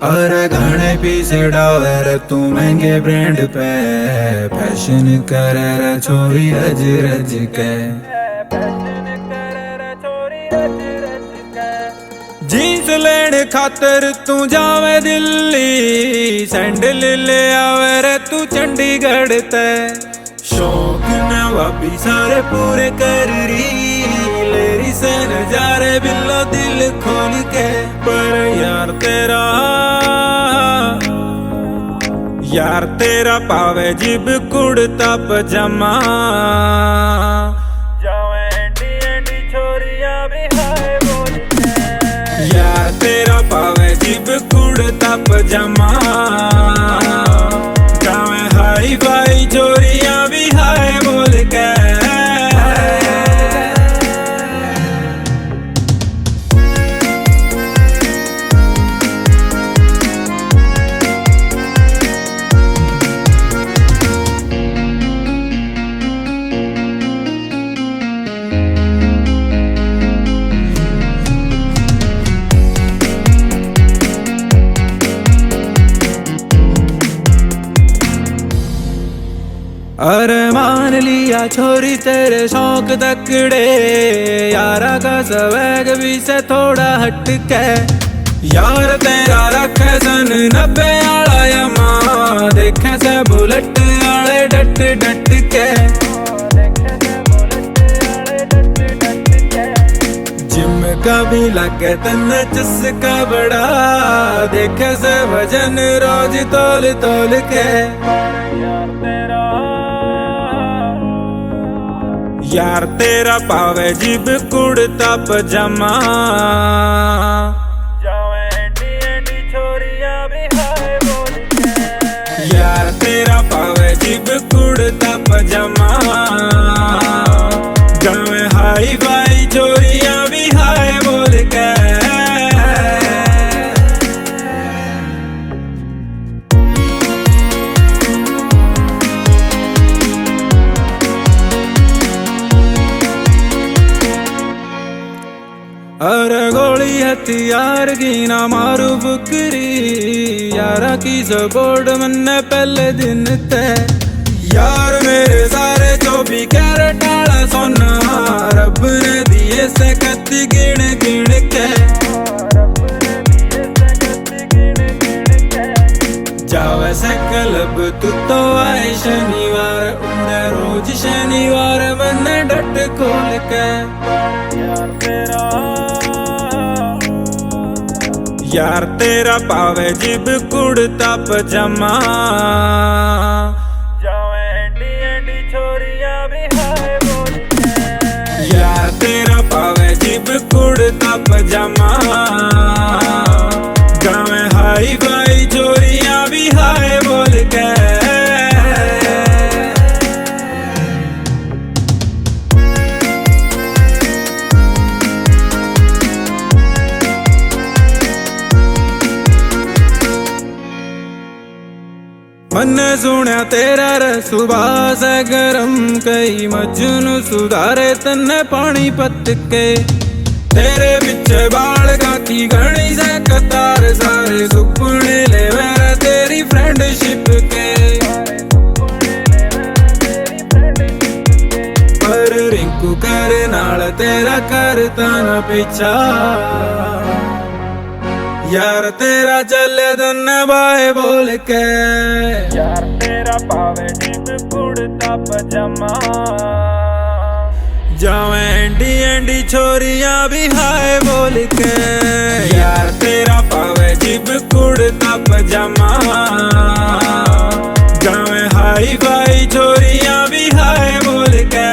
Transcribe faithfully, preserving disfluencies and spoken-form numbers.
अरे घणे पीसे डावे रे तू महंगे ब्रांड पे, फैशन करे रे छोरी रज रज के। जींस लेने खातर तू जावे दिल्ली, सैंडल ले आवे रे तू चंडीगढ़ ते। शौक नवाबी सारे पूरे कर री, ले री से नजारे बिल्लो दिल खोल के। पर यार तेरा, यार तेरा पावे जिब कुड़ता पजामा। जावे एंडी एंडी छोरिया भी हाय बोल के। यार तेरा पावे जिब कुड़ता पजामा। जावे हाई फाई छोरिया भी हाय बोल के। अरे मान लिया छोरी तेरे शौक तकड़े, यारा का स्वैग भी से थोड़ा हटके। यार तेरा रखे सन नब्बे आला यमा, देखे से बुलेट आले डट डट के। जिम का भी लगे तन्ने चस्का बड़ा, देखे से वजन रोज तोल तोल के। यार तेरा पावे जिब कुड़ता पजामा। जावे एंडी एंडी छोरिया भी हाय बोल के। यार तेरा पावे जिब कुड़ता पजामा। जावे हाई फाई छोरिया भी हाय बोल के। अरे गोली हथियार की ना मारू फुकरी, यारा की सपोर्ट मन्ने पहले दिन ते। यार मेरे सारे चौबीस कैरेट आला सोना, रब ने दिए से कत्ती गिण गिण के। जावे से क्लब तू तो आए शनिवार, उड़े रोज शनिवार मन्ने डट खोल के। यार तेरा पावे जिब कुड़ता पजामा। जावे एंडी एंडी छोरिया भी हाय बोल के। यार तेरा पावे जिब कुड़ता पजामा। जावे हाई फाई छोरिया भी हाय बोल के। मन्ने सुण्या तेरा रे सुभाष गरम, कई मजनू सुधारे तन्ने पानीपत के। तेरे पीछे बालकां की घणी से कतार, सारे सुपने लेवे रे तेरी फ्रेंडशिप के। पर रिंकू करे नाल तेरा करता ना पीछा। यार तेरा चले दोनों बाय बोल के। यार तेरा पावे जिब कुड़ता पजामा। जावे एंडी एंडी छोरिया भी हाय बोल के। यार तेरा पावे जिब कुड़ता पजामा। जावे हाई फाई छोरिया भी हाय बोल के।